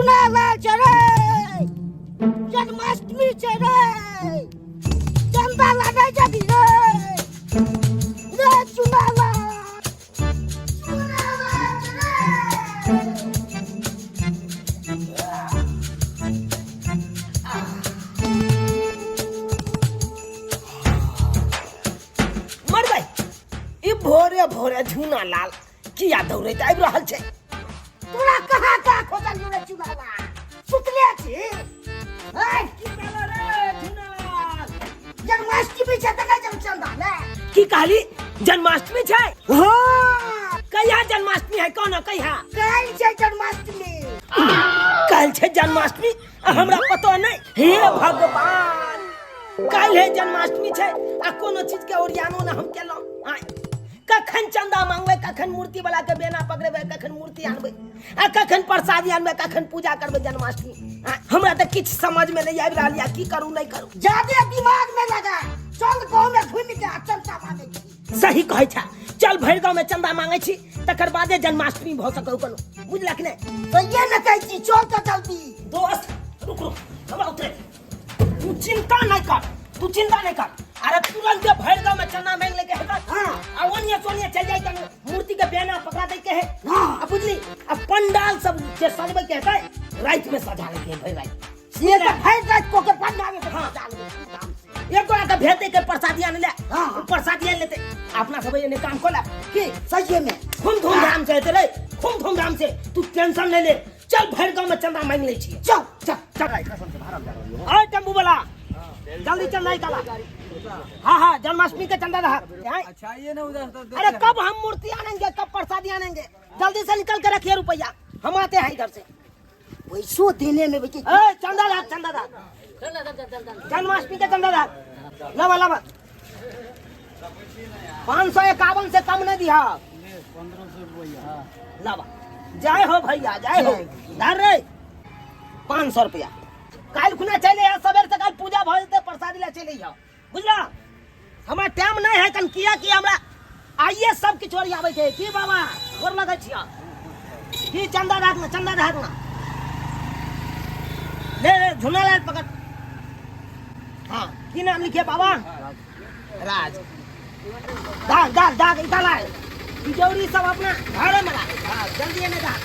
चुनालाल छै रे, जन्माष्टमी छै रे, चंदा लागे जबी रे, रे चुनालाल, चुनालाल छै रे। मरबै ई भोरे भोरे झूना लाल किया दौड़ैत आबि रहल छै? तोरा कहाँ कहाँ खोजलियौ रे चुनालाल, सुतले छी? ऐ, की भेलो रे झूना लाल? जन्माष्टमी छै तऽ नहि जब चंदा ले। की कहली, जन्माष्टमी छै? हाँ। कहिया जन्माष्टमी है, कौन कहिया? काल्हि छै जन्माष्टमी। काल्हि छै जन्माष्टमी आ हमरा पतो नहि? हे भगवान, काल्हि है जन्माष्टमी छै आ कोनो चीज के ओरियानो ने हम केलहुँ। आँय, कखन चंदा मांगबै, कखन मूर्ति वाला के बेना पकड़ेबै, कखन मूर्ति आनबै आ कखन प्रसादी आनबै, कखन पूजा करबै जन्माष्टमी? आँय, हमरा तऽ किछु समझ में नहि आबि रहल यऽ, की करू नहि करू। जादे दिमाग में लगा, चल गाँव में घूमि के आ चंदा मांगे छी। सही कहै छा, चल भरि गाँव में चंदा मांगे छी, तकर बादे जन्माष्टमी भऽ सकै कोनो, बुझलक नहि? तऽ ये ने कहै छी, चल तऽ जल्दी। दोस्त रुक रुक, हमरा उतरे दे। तू चिंता नहीं कर, तू चिंता नहीं कर। अरे तुरंत भरि गाँव में चंदा मांग लेके हेतै। हाँ। आ ओनिए सोनिए चल जाई तने मूर्ति के बेना पकड़ा दे के है। हाँ। आ बुझली, आ पंडाल सब जे सजबै के हेतै रात में सजा ले के भरि रात। से तऽ भरि राति को के पंडाल में। हाँ। सजा लेबै धूमधाम से। एक गोरा के भेज दे के प्रसादी आने ले। हाँ। प्रसादी आन लेते, अपना सब एने काम कोला की सही में खूब धूमधाम से हेतै रे, खूब धूमधाम से। तू टेंशन नहीं ले, चल भरि गाँव में चंदा मांग ले छी। चल चल चल। अरे टेम्पू वाला जल्दी चंदा निकाला। हाँ हाँ, जन्माष्टमी के चंदा रहा। अच्छा ये ना उधर तो। अरे कब हम मूर्ति आनेंगे, कब प्रसादी आनेंगे? जल्दी से निकल के रखिए रुपया, हम आते हैं इधर से। पैसो देने में बेटी। ए चंदा दा, चंदा दा, जन्माष्टमी के चंदा दा। लावा लावा, 551 से कम नहीं दिया। 1500 रुपया। लावा, जय हो भैया, जय हो। धर रे 500 रुपया। काल्हि खुना चले आ, सवेर से काल्हि पूजा भऽ जेतै, प्रसादी ला चले आउ, बुझला? हमरा टाइम नहीं है कन, किया कि हमरा आइए सब किछु ओरियाबै छै। की बाबा, गोर लगै छियै। की चंदा राखना, चंदा राखना। ले ले झुना लाल पकड़। हाँ, की नाम लिखे बाबा? राज। दाग दाग दाग इधर आए, तिजोरी सब अपना घरे में राख। हाँ, जल्दी एने दाग।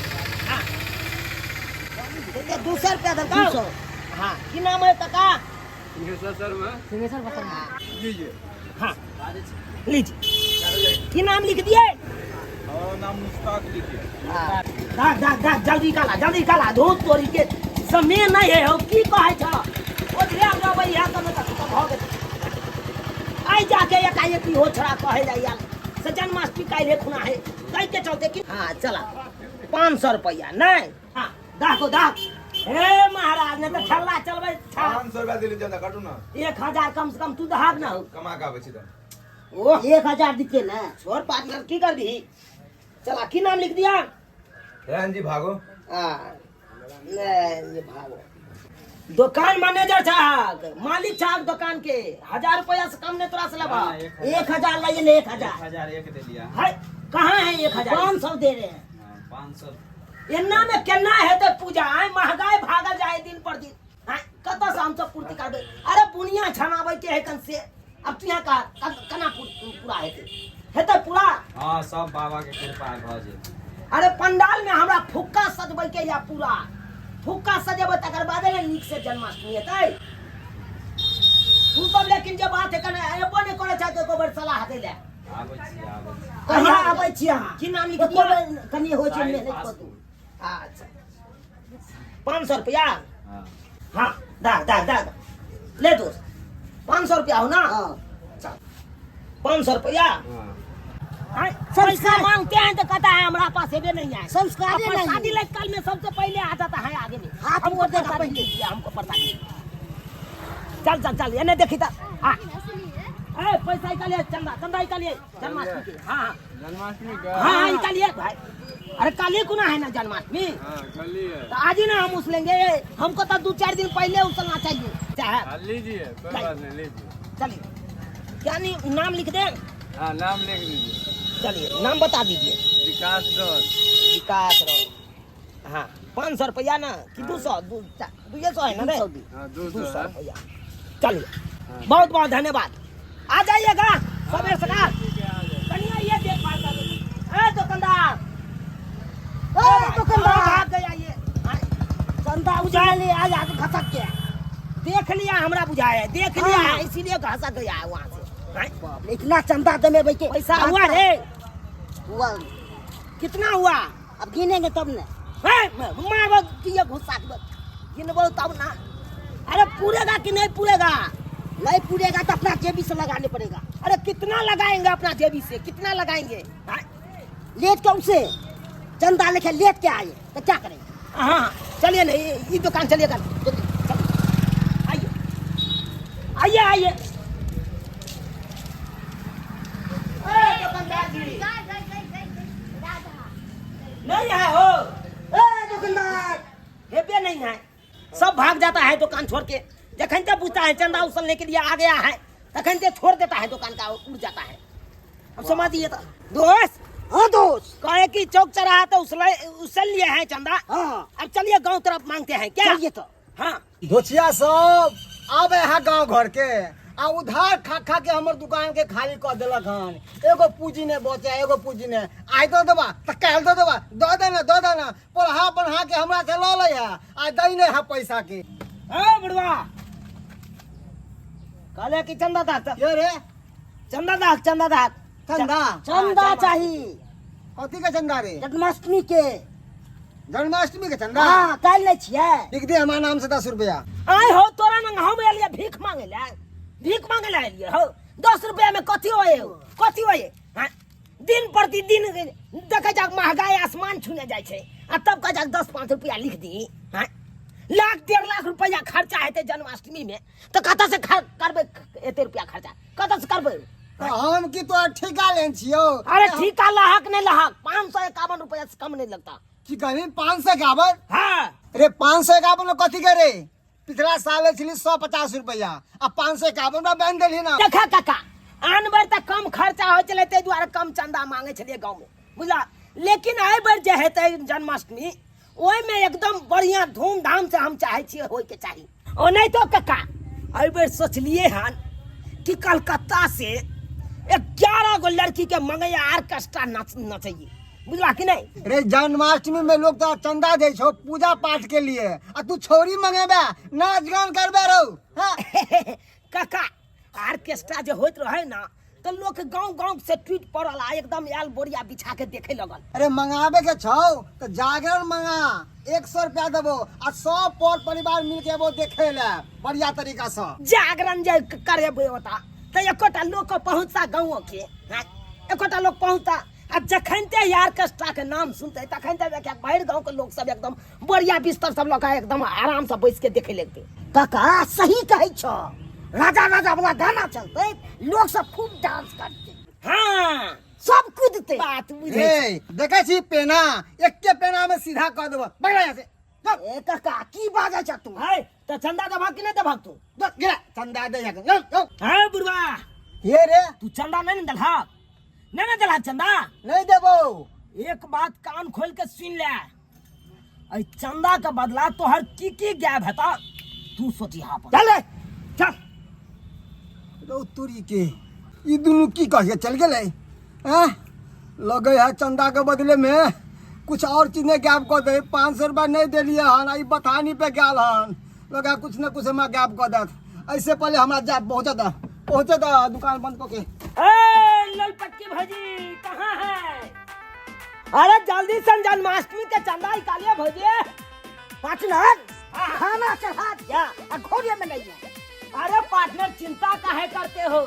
हाँ, 200 रुपया दल। 200। हाँ, की नाम है काका? सिंहेश्वर शर्मा। सिंहेश्वर। लीजिए। हाँ लीजिए, की नाम लिख दिए? और नाम मुश्ताक लिखिए। दाग दाग दाग, जल्दी काला, जल्दी काला। धूप तोरी के समय नहीं है हो, की कहै छ? ओझरे रहबै इएह समय तक तऽ भऽ गेल। आइ जाके एकाएक हो छोड़ा कहै जाइ आयल से जन्माष्टमी काल्हि खुना है, ताहि के चलते कि। हाँ चला, 500 रुपया नहीं। हाँ दाखो दाख। हे महाराज, नहीं तऽ ठल्ला चलबै। 500 रुपया दिली चंदा काटू ना। 1000 कम से कम तू दहाक ना हो। कमा के आबै छी तऽ। ओह, 1000 दिते ने। छोड़ पार्टनर, की करबी? चला, की नाम लिख दिया? रहन जी भागो। हाँ, नहीं, ये भागो। दुकान मैनेजर साहब, मालिक साहब दुकान के, 1000 रुपया से कम नहीं तोरा से लेबा। 1000 लाइए ने, 1000। 1001 दे लिया। है कहाँ है 1000? 500 दे रहे हैं। 500। एना में केना हेतै पूजा? आय महंगाई भागल जाए दिन पर दिन। आय कतऽ से हमसब पूर्ति करबै? अरे बुनिया छनाबै के है कन से, अब तू यहाँ का केना पूरा हेतै? हेतै पूरा? हाँ, सब बाबा के कृपा भऽ जेतै। अरे पंडाल में हमरा फुक्का सजबै के या, पूरा फुक्का सजेबै तकर बादे ने नीक से जन्माष्टमी हेतै। तू सब लेकिन जे बात है कने एबो नहि करै छै एको बेर सलाह दै लए। आबै छी, आबै छी। कहिया आबै छी अहाँ? की नाम लिख एको दिया? बेर कनि होइ छै साहिल मेहनत पास। करू। अच्छा, 500 रुपया। हाँ। हाँ दाग दाग दाग ले दोस्त, 500 रुपया हो ना? हाँ। चल, 500 रुपया। हाँ। हाँ, पैसा मांगते हैं तो कहता है हमारा पास हेबे नहीं है। संस्कार अब नहीं है। प्रसादी ले कल में सबसे पहले आ जाता है आगे में। हाथ हमको मोड़ देगा प्रसादी पहले। दीजिए, हमको प्रसादी। चल चल चल, ये नहीं देखी था। हाँ। ए पैसा निकालिए, चंदा चंदा निकालिए जन्माष्टमी के। हाँ हाँ। जन्माष्टमी का? हाँ हाँ निकालिए भाई। अरे कल ही कुना है ना जन्माष्टमी? हाँ, कल ही है। तो आज ही ना हम उसलेंगे, हमको तो 2-4 दिन पहले उछलना चाहिए। चाहे हाँ, लीजिए, कोई बात नहीं, लीजिए। चलिए, क्या नहीं नाम लिख दें? हाँ, नाम लिख दीजिए। चलिए, नाम बता दीजिए। विकास रॉय। विकास रॉय। हाँ 500 रुपया ना कि 200, 200 है ना रे? हाँ, दो दो सौ सौ है। रुपया। चलिए, बहुत बहुत धन्यवाद। आ जाइएगा सवेर सकाल। कनिया ये देखभाल कर। ए दुकानदार, ए दुकानदार, भाग गया ये। हाँ, चंदा उठा ले आज आज घसक गया। देख लिया, हमरा बुझाया है, देख लिया हाँ। है, इसीलिए घसक गया है वहाँ से। हाँ, बाप रे, इतना चंदा दे में के पैसा हुआ रे? हुआ। कितना हुआ? अब गिनेंगे तब ने। मारो दिए घुसा के, गिनबो तब ना। अरे पूरेगा कि नहीं पूरेगा? नहीं पूरेगा तो अपना जेबी से लगाने पड़ेगा। अरे कितना लगाएंगे अपना जेबी से, कितना लगाएंगे? हाँ? लेट के उसे चंदा लेके लेट के आए तो क्या करेंगे? हाँ चलिए ना, ये दुकान चलिएगा। आइए आइए आइए। ए, दुकानदार जी नहीं है हो? ए दुकानदार हेबे नहीं है, सब भाग जाता है दुकान छोड़ के। जखन ते पूछता है चंदा उसलने के लिए आ गया है, तखन ते छोड़ देता है दुकान का, उड़ जाता है। अब समझ ये तो दोस्त। हाँ दोस्त, कहे कि चौक चौराहा तो उसल लिए है चंदा। हाँ अब चलिए गांव तरफ मांगते हैं क्या? चलिए तो। हाँ धोचिया सब आबे है गांव घर के आ उधार खा खा के हमर दुकान के खाली कऽ देलक हन। एगो पूंजी ने बचे, एगो पूंजी ने आइ दऽ देबा तऽ काल्हि दऽ देबा, दऽ देना दऽ देना, पढ़ा पढ़ा के हमरा से लऽ लै है आ दै नहि है पैसा के। हाँ बुढ़वा कहले कि चंदा दाग, ये रे चंदा दाग, चंदा दाग, चंदा चंदा चाहिए। कथी के चंदा रे? जन्माष्टमी के। जन्माष्टमी के चंदा? हाँ काल्हि नहि छियै। लिख दे हमारा नाम से 10 रुपया। आय हो तोरा नंग हम एलियै भीख मांगे ला, भीख मांगे ला एलियै हो। 10 रुपया में कथी होय हो, कथी होय? हाँ दिन प्रतिदिन देखे जाक महंगाई आसमान छूने जाइ छै आ तब कह जाक 10-5 रुपया लिख दी। हाँ लाख 1.5 लाख रुपया खर्चा हेतै जन्माष्टमी में, तऽ कतऽ से करबै एते रुपया खर्चा, कतऽ से करबै? तऽ हम की तोरा ठेका लेने छियौ? अरे ठेका लहक नहीं लहक, 551 रुपया से कम नहीं लगता। की कहली 551? हाँ। रे 551 में कथी के रे? पिछला साल छली 150 रुपया आ 551 में बांधि देलही ना। देखा काका, आन बेर तऽ कम खर्चा होइ छलै ताहि दुआरे कम चंदा मांगे छलियै गाँव में, बुझला? लेकिन एहि बेर जे हेतै जन्माष्टमी ओहिमे एकदम बढ़िया धूमधाम से हम चाहै छियै होइके चाही। ओ नहीं तो काका, एहि बेर सोचलियै हन कि कलकत्ता से 11 गो लड़की के मंगैया ऑर्केस्ट्रा नचैयै, बुझला कि नहीं? रे जन्माष्टमी में लोग तो चंदा दै छौ पूजा पाठ के लिए आ तू छौरी मंगेबे नाच गान करबे रौ। हाँ? काका ऑर्केस्ट्रा जे होइत रहे ना तो लोग गांव गांव से टूट पड़ल आ एकदम आयल बोरिया बिछा के देखे लगल। अरे मंगाबे के छौ तो जागरण मंगा, 100 रुपया देबो आ सब पर परिवार मिल के एबो देखे ले बढ़िया तरीका से। जागरण जे करेबे ओता तो एकोटा लोग के पहुंचता गाँव के, हाँ, एकोटा लोग पहुंचता आ जखन ते ऑर्केस्ट्रा के नाम सुनते तखन ते देखे बाहर गांव के लोग सब एकदम बोरिया बिस्तर सब लगा एकदम आराम से बैस के देखे लगते। काका सही कहै छौ, राजा राजा वाला गाना चलते, लोग सब खूब डांस करते। हाँ सब कूदते। बात बुझे। ए देखै छी पेना, एके पेना में सीधा कह देबो, पकड़ा यहाँ से। ए काका की बाजै छ तू? है तो चंदा देबहक कि नहीं देबहक तू? गिरा चंदा दे यहाँ के। है बुढ़वा ये रे तू चंदा नहीं ने देलहक? नहीं ने देलहक चंदा? नहीं देबो। एक बात कान खोल के सुन ले, अई चंदा के बदला तोहर की की गायब हेता तू सोचिहा पर। चल चल। रौ तुरी के ई दुनू की कह के चल गेलै? हैं लगे है चंदा के बदले में कुछ और चीज नहीं गायब कऽ दे। 500 रुपया नहीं देलिए हन आ ई बथानी पे गेल हन, लगे कुछ न कुछ हमरा गायब कऽ देत। ऐसे पहले हमरा जा पहुँचे द, पहुँचे द दुकान बंद कऽ के। ए ललपट्टी भौजी कहाँ है? अरे जल्दी से जन्माष्टमी के चंदा निकालिए भौजी। पार्टनर खाना चढ़ा दिया आ घोड़े में नहीं है। अरे पार्टनर चिंता काहे करते हो,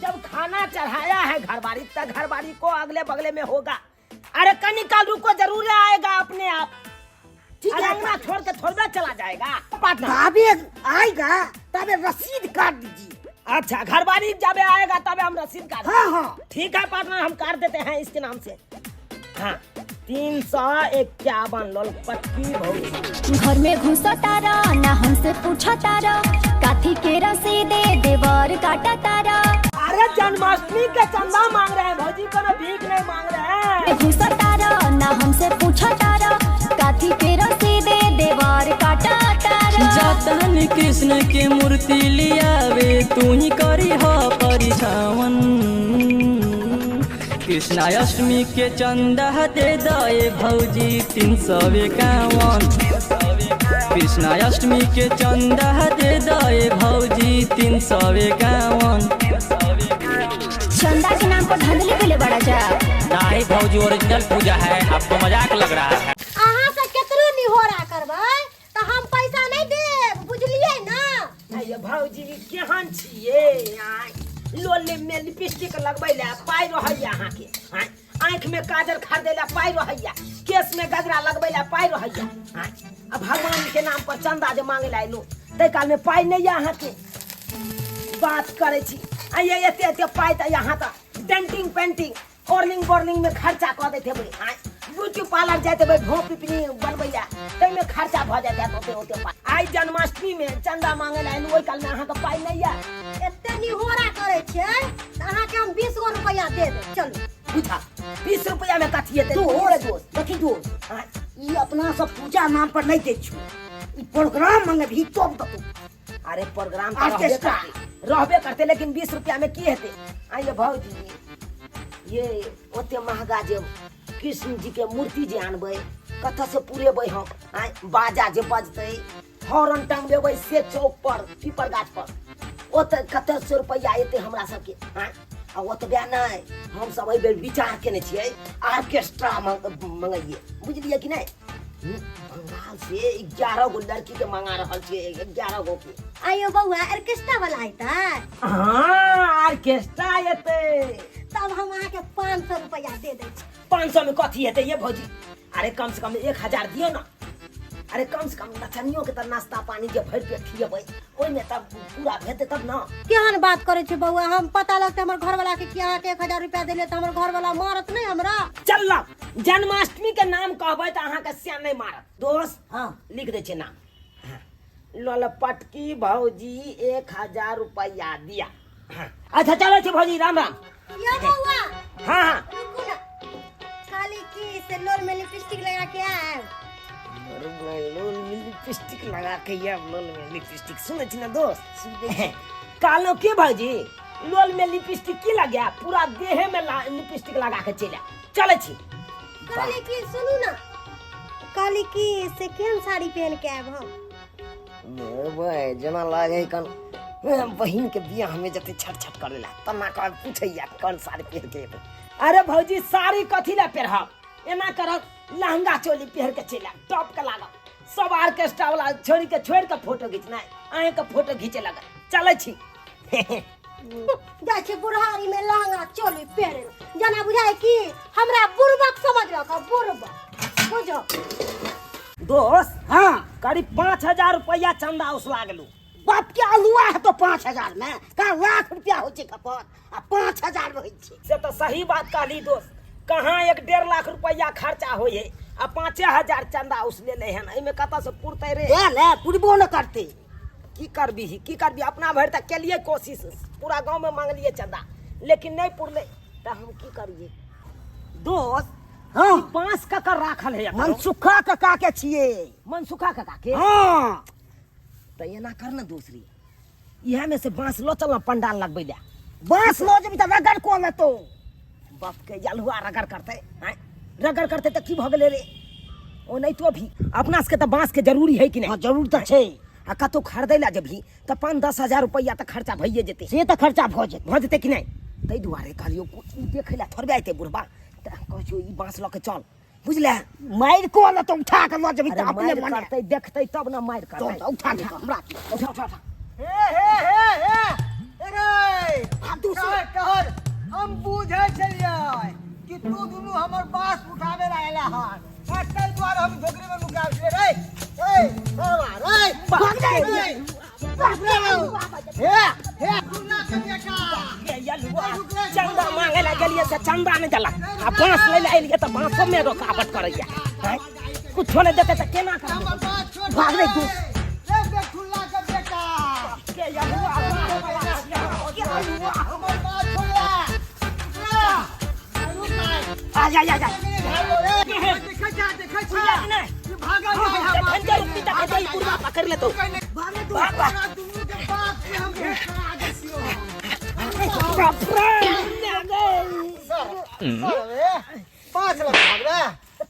जब खाना चढ़ाया है घरवारी तब घरवारी को अगले बगले में होगा। अरे कनी काल रुको, जरूर आएगा अपने आप। ठीक है। अरे अंगना छोड़ के थोड़ा चला जाएगा पार्टनर। तबे आएगा तबे रसीद काट दीजिए। अच्छा घरवारी जब आएगा तबे हम रसीद काट। हाँ हाँ ठीक है पार्टनर, हम काट देते हैं इसके नाम से। हाँ 351 ललपट्टी भौजी। घर में घुसा तारा ना हमसे पूछा तारा, काथी के रसीदे देवर काटा तारा। अरे जन्माष्टमी के चंदा मांग रहे हैं भौजी, कोनो भीख नहीं मांग रहे हैं। घुसा तारा ना हमसे पूछा तारा, काथी के कृष्ण के मूर्ति लियावे तू ही करी ह परिछावन। कृष्णाष्टमी के चंदा दे दे भौजी 351। कृष्णाष्टमी के चंदा दे दे भौजी 351। चंदा के नाम पर धांधली कैले बड़ा जा। नहीं भौजी ओरिजिनल पूजा है, आपको मजाक लग रहा है। अहाँ से केतनो निहोरा करबै त हम पैसा नहीं देब, बुझलियै ना? अये भौजी केहन छियै? लोले में लिपस्टिक लगबै ला पाइ रहैया अहाँके, आँखि में काजल खरीदै ला पाइ रहैया, केश में गजरा लगबै ला पाइ रहैया, आ भगवान के नाम पर चंदा जे मांगे ला एलहुँ ताहि काल में पाइ नहि यऽ अहाँके। बात करै छी आ ये एते एते पाइ तऽ अहाँ तऽ डेंटिंग पेंटिंग ओर्लिंग बोर्लिंग में खर्चा कऽ दैत हेबै, ब्यूटी पार्लर जाइत हेबै भों पिपनी बनबै ला ताहिमे खर्चा भऽ जाइत हैत ओते ओते पाइ। आइ जन्माष्टमी में चंदा मांगे ला एलहुँ ओहि काल में अहाँके पाइ नहि यऽ। एते निहोरा करै छियै तऽ अहाँके हम 20 गो रुपैआ दे देब। चलू बुझा 20 रुपैआ में कथी हेतै? दोस्त दोस्त कथी दोस्त, ई अपना सब पूजा नाम पर नहीं दै छौ, ई प्रोग्राम मंगबही तब देतौ। अरे प्रोग्राम तऽ रहबे करते, रहबे करते, लेकिन 20 रुपया में की हेतै? आइए भौजी ये ओते महंगा जे कृष्ण जी के मूर्ति जे आनबै कतऽ से पुरेबै हम? आइ बाजा जे बजतै, हॉर्न टंगबेबै से चौक पर पीपर गाछ पर, ओते कते सौ रुपैआ एतै हमरा सबके? आँय आ ओतबे नहि, हमसब एहि बेर विचार केने छियै ऑर्केस्ट्रा मंगैयै, बुझलियै कि नहि? बंगाल से 11 गो लड़की के मंगा रहल छियै, 11 गो के। आइयो बौआ ऑर्केस्ट्रा वाला एतै? हाँ ऑर्केस्ट्रा एतै। तब हम अहाँके 500 रुपैआ दे दै छी। 500 में कथी हेतै ये भौजी? अरे कम से कम 1000 दियौ ना। अरे कम से कम नचनियो के तऽ नाश्ता पानी जे भरि पेट खियेबै ओहिमे तब पूरा भेतै तब ना। केहन बात करै छी बौआ, हम पता लगतै हमर घरवाला के कि अहाँके 1000 रुपया देलियै तऽ हमर घरवाला मारत नहि हमरा? चल ना, जन्माष्टमी के नाम कहबै तऽ अहाँके से नहि मारत। दोस्त हाँ लिख दै छियै नाम। हाँ। ललपटकी भौजी 1000 रुपया दिया। हाँ। अच्छा चलो छी भौजी, राम राम। यो बौआ। हाँ हाँ रुकू ना, खाली की से लोल में लिपस्टिक लगा के आएब? लोल में लिपस्टिक लगा के आएब, लोल में लिपस्टिक सुनै छी ना दोस्त? कहलहुँ की भौजी लोल में लिपस्टिक की लगा, पूरा देहे में लिपस्टिक लगा के चलि आयब। चलै छी। कहली की सुनू ना, कहली की से केहन साड़ी पहन के आएब हम? जेना लागे कन बहिन के बियाह में जते छट छट करे ला तना कह पूछैया कौन साड़ी पहन के एबै। अरे भौजी साड़ी कथी ला पेरहब, एना करब लहंगा चोली पहन के चलि आयब, टॉप के लागब, सब ऑर्केस्ट्रा वाला छोड़ी के छोड़ के फोटो घिचनाइ, अहें के फोटो घिचे लगत। चलै छी। जाइ छी बुढ़ारी में लहंगा चोली पहरे, जना बुझाय कि हमरा बुड़बक समझ रखा, बुड़बक बुझो। दोस्त हाँ करीब 5000 रुपया चंदा उसला गेलू। बाप के अलुआ है तो 5000 में का लाख रुपया हो छै खपत, आ 5000 में होइ छै। से तो सही बात कहली दोस्त, कहाँ 1.5 लाख रुपया खर्चा होइ है आ 5000 चंदा उसले ले हन, एहिमे कतऽ से पुरतै रे? ए ले पुरबो न करतै। की करबी की करबी, अपना भरि तऽ केलियै कोशिश, पूरा गाँव में मांगलियै चंदा लेकिन नहि पुरलै, तऽ हम की करियै दोस्त? हाँ बांस ककर राखल है? मनसुखा काका के छियै। मनसुखा काका के? हाँ। तऽ एना कर ना दोसरी, इएह में से बांस लऽ चल ना पंडाल लगबै लए। बांस लऽ जेबी तऽ रगड़ कऽ लेतौ। बाप के जलुआ रगड़ करतै, आँय रगड़ करतै तऽ की भऽ गेलै रे? ओ नहीं तो भी अपना सबके तऽ बांस के जरूरी है कि नहीं? हाँ जरूर तऽ छै। आ कतौ खरीदै लए जेबही तऽ 5-10 हजार रुपैआ तऽ खर्चा भइए जेतै। से तऽ खर्चा भऽ जेतै। भऽ जेतै कि नहि? ताहि दुआरे कहलियौ ओ देखै लए थोड़बे अयतै बुढ़बा, तऽ कहै छियौ ई बांस लऽ के चल, बुझले? मारि कऽ लेतौ, उठा के लऽ जेबही तऽ अपने मारि मने करतै, देखतै तब ने मारि करतै। चल, उठा ले हमरा की। उठा उठा उठा। हे हे हे हे रे आ दूसर टहर टहर, हम बुझै छलियै कि तू दुनू हमर बांस उठाबे ला एला हन, आ ताहि दुआरे हम झोकरी में नुकायल छलियै रे। ए सरवा रे, भाग जाय। रे, हे हे दुन्ना के बेटा। ये यलुआ चंदा मांगे ला गेलियै से चंदा नहि देलक, आ बांस लै ला एलियै तऽ बांसो में रुकावट करैया, कुछो नहि देतै तऽ केना करबै? हमर बांस छोड़ भाग रे दे। दोस्त। रे बेठुल्ला के बेटा। के यलुआ बांस वाला छियै। हमर बांस छोड़ दे। रुक आइ। आ जा जा जा। देखै छी, देखै छी। बुझलियै कि नहि? ई भागल जाइ है। जखन जरूरत तखन ई बुढ़बा पकड़ि लेतौ। भाग भाग, भाग। बाप रे अरे 5 लाख भागबे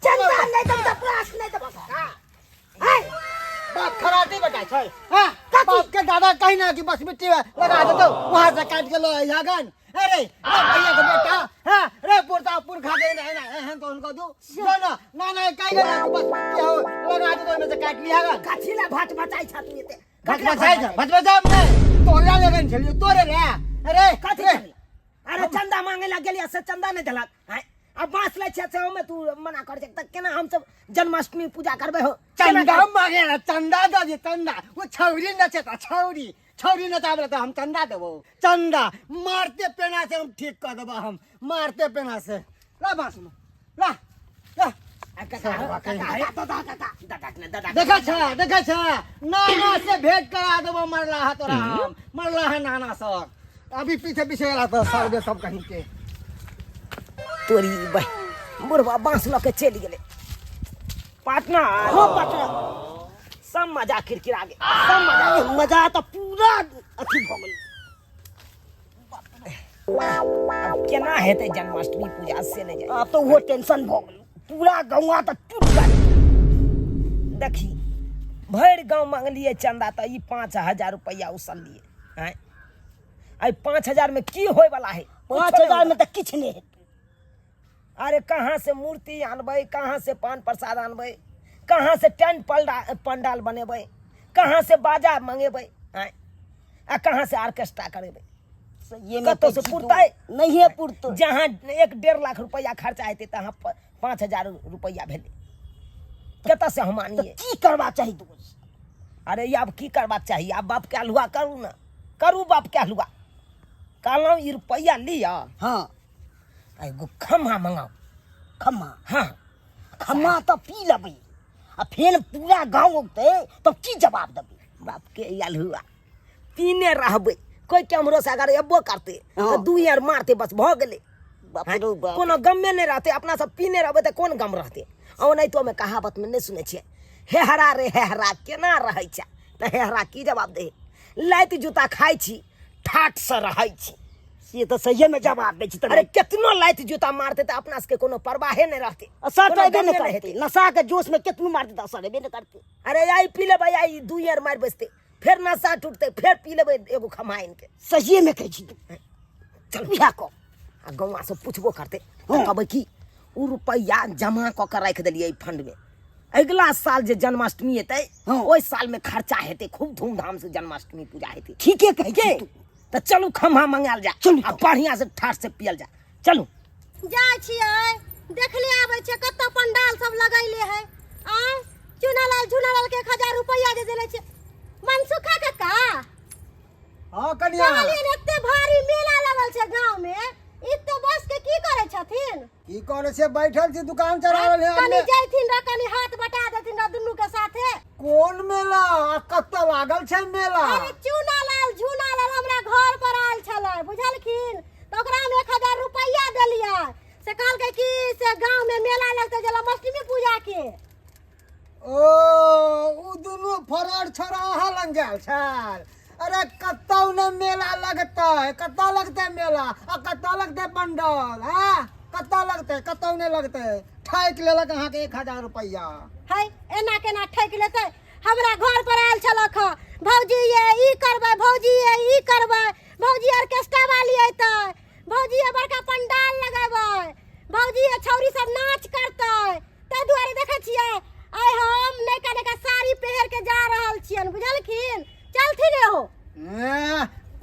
चंदा नहीं दब त प्रास नहीं दब हाय बाप खराटी बेटा छै हां बाप के दादा कहीं ना कि बस मिट्टी में लगा दे तो वहां से काट के लो यागन। अरे रे भैया के बेटा हां रे पुरता पुरखा के ना ना एहन तो उनको दू जो ना ना ना कहीं ना कि बस मिट्टी हो लगा दे तो ओहिमे से काट लिया गन। कथी ला भात बचाइ छ तू एते? भात बचाइ छ, भात बचाइ नहीं तोरा लगन छलियो तोरे रे। अरे कथी रे छलियो? अरे चंदा मांगे ला गेलियै से चंदा नहीं देलक। आँय, आ बाँस लै छै से ओहिमे तू मना कर छै तऽ केना हमसब जन्माष्टमी पूजा करबै हो? केना चंदा करबै? मांगे ला चंदा दे दे चंदा वो छौरी नचेता छौरी छौरी नचाबे ला तऽ हम चंदा देबो। चंदा मारते पेना से हम ठीक कर देबो, हम मारते पेना से। ला बाँस में ला ला। आ काका हो, काका हे, दादा काका दादा के दादा के। देखै छ देखै छ नाना से भेंट करा देबो। मरला है तोरा हम मरला है नाना सर अभी पीछे पीछे गेला तो सर सब कहीं के तोरी बह बुढ़वा बाँस लऽ के चलि गेलै पाटना। हो पाटना सब मजा किरकिरा गेल, सब मजा। मजा तऽ पूरा अथी भऽ गेल। आब केना हेतै जन्माष्टमी पूजा से नहि जानि। आब तऽ ओहो टेंशन भऽ गेल, पूरा गौआ तऽ टूट गेल। देखी भरि गाँव मांगलियै चंदा तऽ ई 5000 रुपैआ उसललियै। आँय एहि 5000 में की होय वाला है? 5000 में तऽ किछु नहि हेतै। अरे कहाँ से मूर्ति आनबै, कहाँ से पान प्रसाद आनबै, कहाँ से टेंट पंडाल बनेबै, कहाँ से बाजा मंगेबै, आँय आ कहाँ से ऑर्केस्ट्रा करेबै? ये में कतौ से पैसा पुरतै? नहिए पुरतै। जहाँ 1-1.5 लाख रुपैआ खर्चा हेतै तहाँ 5000 रुपैआ भेलै। कतऽ से हम आनियै? की करबा चाही दोस्त? अरे आब की करबाक चाही? आब बाप के हलुआ करू ने, करू बाप के हलुआ। कहलहुँ ई रुपैआ लिअ। हाँ। आ एगो खम्हा मंगाउ। खम्हा? हाँ। खम्हा तऽ पी लेबै आ फेर पूरा गाँव औतै तब की जवाब देबै? बाप के हलुआ पीने रहबै, कोइ केम्हरो से अगर एबो करतै तऽ 2 यार मारतै बस भऽ गेलै। बाप रे बाप। कोनो गमे नहि रहतै, अपना सब पीने रहबै तऽ कोन गम रहतै? ओनाहितो मे कहावत मे नहि सुनै छियै, हे हरा रे हे हरा केना रहै छै? तऽ हे हरा की जवाब दे? लाति जूता खाइ छी ठाठ से रहै छी। से तऽ सहिए मे जवाब दै छी। अरे केतनो लाति जूता मारतै तऽ अपना सबके कोनो परवाहे नहि रहतै, असर कोनो तऽ एबे गमे नहि नहि करतै। हेतै। नशा के जोश मे केतनो मारतै तऽ असर एबे नहि करतै। अरे आइ पी लेबै, आइ 2 यार मारि बैसतै, फेर नशा टूटतै, फेर पी लेबै एगो खम्हा आनि के। सहिए मे कहै छी तू। चल इएह कह। आ गौआ सब पुछबो करतै तऽ कहबै कि ओ रुपैआ जमा कऽ के राखि देलियै एहि फंड मे, अगिला साल जे जन्माष्टमी एतै ओहि साल मे खर्चा हेतै, खूब धूमधाम से जन्माष्टमी पूजा हेतै। ठीके कहै छी तू। तऽ चलू खम्हा मंगायल जाय, चलू आ बढ़िया से ठाठ से पियल जाय। चलू जाइ छियै देखले आबै छियै कतऽ पंडाल सब लगैले है। आँय चुनालाल झुनालाल के 1000 रुपैआ जे देने छियै। मनसुखा काका। हाँ कनिया। कहलियै ने एते भारी मेला लगल छै गाँव में, ई तो बस के की करै छथिन? की करै छै, बैठल छी दुकान चला रहल है। कनी जैथिन र कनी हाथ बटा देथिन र दुनू के साथे। कोन मेला आ कतऽ लागल छै मेला? अरे चुनालाल झुनालाल हमरा घर पर आयल छलै बुझलखिन, तऽ ओकरा हम 1000 रुपैआ देलियै से कहलकै कि से गाँव में मेला लगतै जन्माष्टमी पूजा के। ओ उ दुनू फरड़ छोड़ा अहाँ लग गेल छल। अरे कतौ ने मेला लगतै, कतऽ लगतै मेला आ कतऽ लगतै पंडाल? हाँ कतऽ लगतै? कतौ नहि लगतै। ठकि लेलक अहाँके 1000 रुपैआ। है एना केना ठकि लेतै? हमरा घर पर आयल छलक हँ, भौजी ये ई करबै, भौजी ये ई करबै, भौजी ऑर्केस्ट्रा वाली अयतै, भौजी ये बड़का पंडाल लगेबै, भौजी ये छौरी सब नाच करतै। ताहि दुआरे देखै छियै आइ हम नयका नयका साड़ी पहिर के जा रहल छियनि बुझलखिन। चलथिन एहो।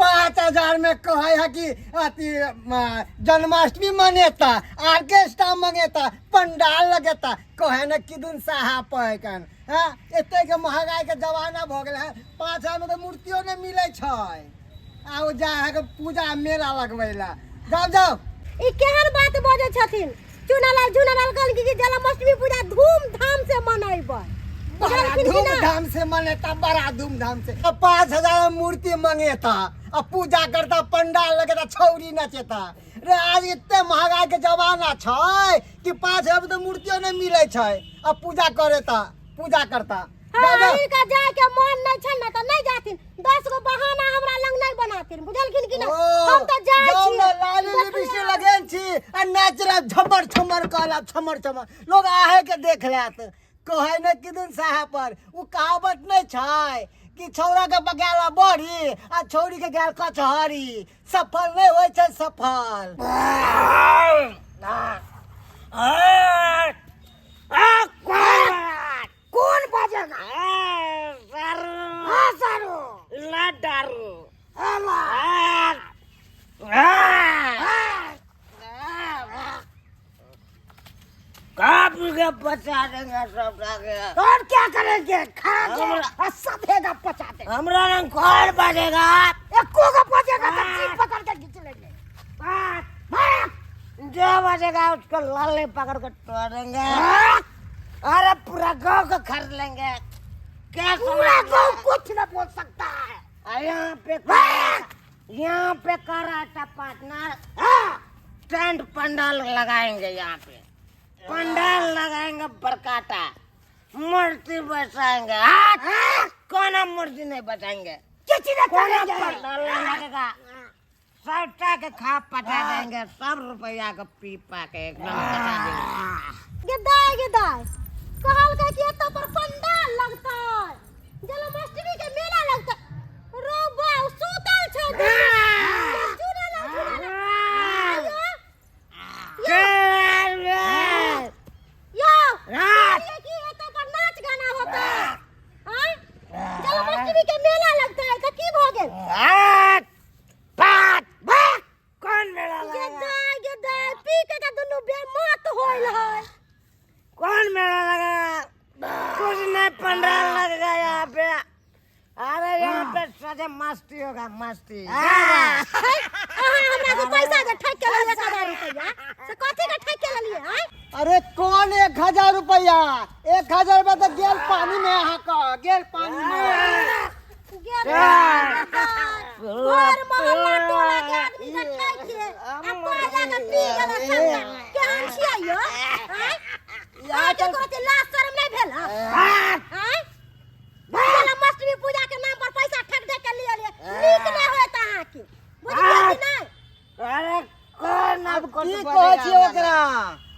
5000 में कहे है कि अथी जन्माष्टमी मनेता, ऑर्केस्ट्रा मंगेता, पंडाल लगेता, कहे न किदुन साहा पहकन। हाँ एते के महंगाई के जमाना भ गेल है, 5000 में तो मूर्तियो नहीं मिले छै। आ ओ जा है के पूजा मेला लगबै ला। जाओ जाओ। ई केहन बात बजै छथिन? चुनालाल झुनालाल कहलखिन कि जन्माष्टमी पूजा धूमधाम से मनेबै। बड़ा बुझलखिन कि ना? धूमधाम से मनेता, बड़ा धूमधाम से। अब 5000 में मूर्ति मंगेता, अब पूजा करता, पंडाल लगेता, छौरी नचेता। रे आज इतने महंगाई के जमाना छै कि 5000 में तो मूर्तियो नहीं मिले छै। अब पूजा करेता, पूजा करता। हाँ जा, जा। हिनका जाय के मन नहीं छन ना त नहीं जाथिन 10 गो बहाना हमरा लंग नहीं बनाथिन बुझलखिन कि नहीं हम त जाय गाँव छी में लाली लिपस्टिक लगेन छी आ नाच रहा झमर झमर कहला छमर छमर लोग आहे के देख लेत कहै ने कि दिन साहब पर उ कहावत नहीं छै कि छौड़ा के बगाला बड़ी आ छौड़ी के गेल कचहरी सफल नहीं होइ छै सफल कौन बजेगा हाँ सारू ला दारू के बचा देंगे सब और क्या करेंगे खा के और सब हेगा पचा देंगे हमरा रंग कौन बजेगा एको को बजेगा तो जीभ पकड़ के खींच लेंगे जो बजेगा उसको लाले पकड़ के तोड़ेंगे अरे पूरा गांव को खरीद लेंगे क्या पूरा गांव कुछ न बोल सकता है यहाँ पे यहाँ पे कराटा पार्टनर टेंट पंडाल लगाएंगे यहाँ पे पंडाल लगाएंगे बरकाटा मूर्ति बसाएंगे कोना मूर्ति नहीं बचाएंगे किसी ने कोना करेंगे पंडाल नहीं लगेगा सबटा के खा पटा देंगे सब रुपया के पी पा के एकदम पटा देंगे गे दाय गे दाय कहलकै कि एतऽ पर पंडाल लगतै जन्माष्टमी के मेला लगतै रो बाउ सुतल छै झूला लग झूला लग यो यो कहलियै कि एतऽ पर नाच गाना होतै आँय जन्माष्टमी के मेला लगतै तऽ की भऽ गेल कौन मेला गे लगेगा दाय गे दाय पी के तऽ दुनू बेमत होइल है कौन मेला लगेगा कुछ नहीं पंडाल लगेगा यहाँ पे अरे यहाँ पे सजे मस्ती होगा मस्ती अहाँ हमरा से पैसा जे ठकि के लेलियै 1000 रुपैआ से कथी के ठकि के लेलियै आँय अरे कौन 1000 रुपया 1000 रुपया तो गेल पानी में अहाँ का गेल पानी में गेल घर मोहल्ला टोला के आदमी के ठकि के आ पाइ लऽ के पी गेल सबटा केहन छियै यौ आँय अहाँके कोनो लाज शरम नहि भेल हँ आँय जन्माष्टमी पूजा के नाम पर पैसा ठक ठक के लिए लिए नीक नहीं होत अहाँके बुझलियै कि नहि अरे कौन अब की कहै छियै ओकरा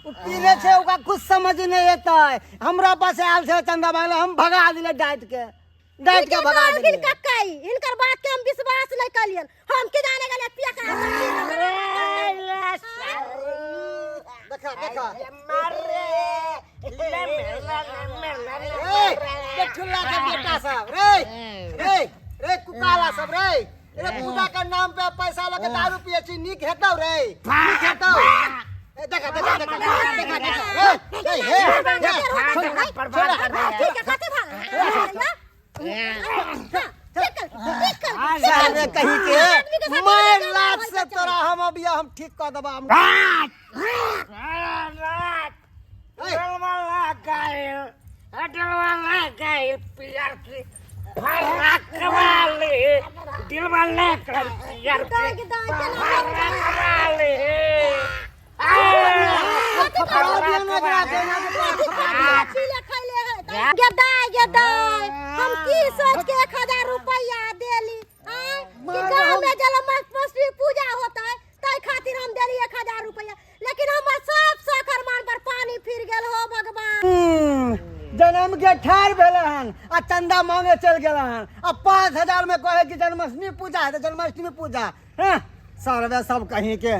ओ पीने छै ओकरा कुछ समझ नहि एतै हमरा पास आयल छै चंदा मांगले हम भगा दिले डांट के डांट के भगा हिनकर दिले कक्काई हिनकर बात के हम विश्वास नहीं कलियन हम की जाने गेलियै पिया के देखा देखा ए पेठुल्ला के बेटा सब रे रे रे कुकाला सब रे रे पूजा के नाम पे पैसा लके दारू पिए छी नीक हेतौ रे नीक हेतौ ए देखा देखा देखा देखा देखा रे रे हे हे ठीक है कथी भाग सारे कहीं के मैं लात से तोरा हम अभी हम ठीक कर देबा हम गेदाय गेदाय हम की सोच के 1000 रुपया देली आय कि गांव में जन्माष्टमी पूजा होता है ताहि खातिर हम देली 1000 रुपया लेकिन हमर सब शौक अरमान पर पानी फिर गेल हो भगवान जन्म के ठार भेल हन आ चंदा मांगे चल गेल हन आ 5000 में कहे कि जन्माष्टमी पूजा है तो जन्माष्टमी पूजा हैं सरवे सब कहीं के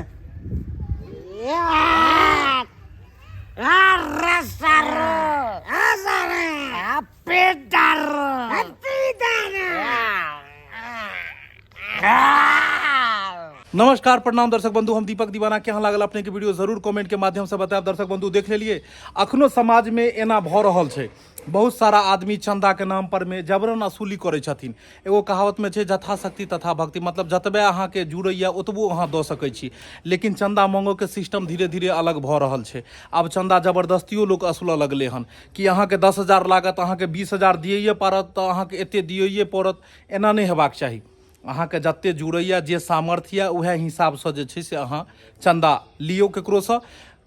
नमस्कार प्रणाम दर्शक बंधु हम दीपक दीवाना केहन लागल अपने के वीडियो जरूर कमेंट के माध्यम से बतायब दर्शक बंधु देख लेलिए अखनो समाज में एना भऽ रहल छै बहुत सारा आदमी चंदा के नाम पर में जबरन वसूली करै छथिन एगो कहावत में छै यथाशक्ति तथा भक्ति मतलब जतबे अहाँके जुड़ैया ओतबो अहाँ दऽ सकै छी लेकिन चंदा मांगो के सिस्टम धीरे धीरे अलग भऽ रहल छै आब चंदा जबरदस्तियो लोक असुलऽ लगलै हन कि अहाँके 10,000 लागत अहाँके 20,000 दियैए पड़त तऽ अहाँके एते दियैए पड़त एना नहि हेबाक चाही अहाँके जते जुड़ैया जे सामर्थ्य यऽ उएह हिसाबसँ जे छै से अहाँ चन्दा लियौ ककरोसँ।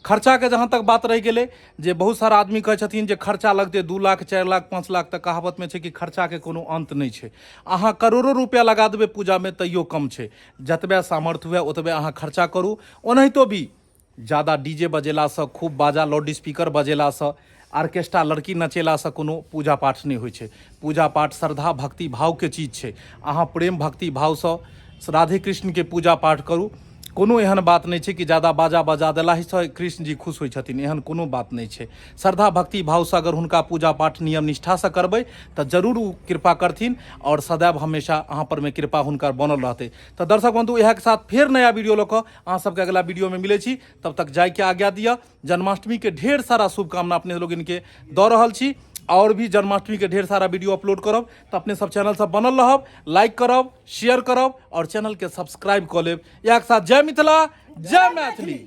खर्चाके जहाँ तक बात रहि गेलै जे बहुत सारा आदमी कहै छथिन जे खर्चा लगतै 2 लाख 4 लाख 5 लाख, तऽ कहावतमे छै कि खर्चाके कोनो अन्त नहि छै। अहाँ करोड़ो रुपया लगा देबै पूजामे तैयो कम छै। जतबे सामर्थ्य हुए ओतबे अहाँ खर्चा करू। ओनाहितो भी जादा डीजे बजेलासँ, खूब बाजा लाउड स्पीकर बजेलासँ, आर्केस्ट्रा लड़की नचेलासँ कोनो पूजा पाठ नहि होइ छै। पूजा पाठ श्रद्धा भक्ति भावके चीज छै। अहाँ प्रेम भक्ति भावसँ राधे कृष्णके पूजा पाठ करू। कोनो एहन बात नहि छै कि जादा बाजा बजा देलासँ कृष्ण जी खुश होइ छथिन, एहन कोनो बात नहि छै। श्रद्धा भक्ति भावसँ अगर हुनका पूजा पाठ नियम निष्ठासँ करबै तऽ जरूर ओ कृपा करथिन आओर सदैव हमेशा अहाँ परमे कृपा हुनकर बनल रहतै। तऽ दर्शक बंधु, इएहके साथ फेर नया वीडियो लऽ कऽ अहाँ सबके अगला वीडियो में मिलै छी, तब तक जायके आज्ञा दिअ। जन्माष्टमी के ढेर सारा शुभकामना अपने लोग इनके दऽ रहल छी। और भी जन्माष्टमी के ढेर सारा वीडियो अपलोड करब, तऽ अपने सब चैनल सब बनल रहब, लाइक करब, शेयर करब और चैनल के सब्सक्राइब कऽ लेब। इएह के साथ जय मिथिला, जय मैथिली।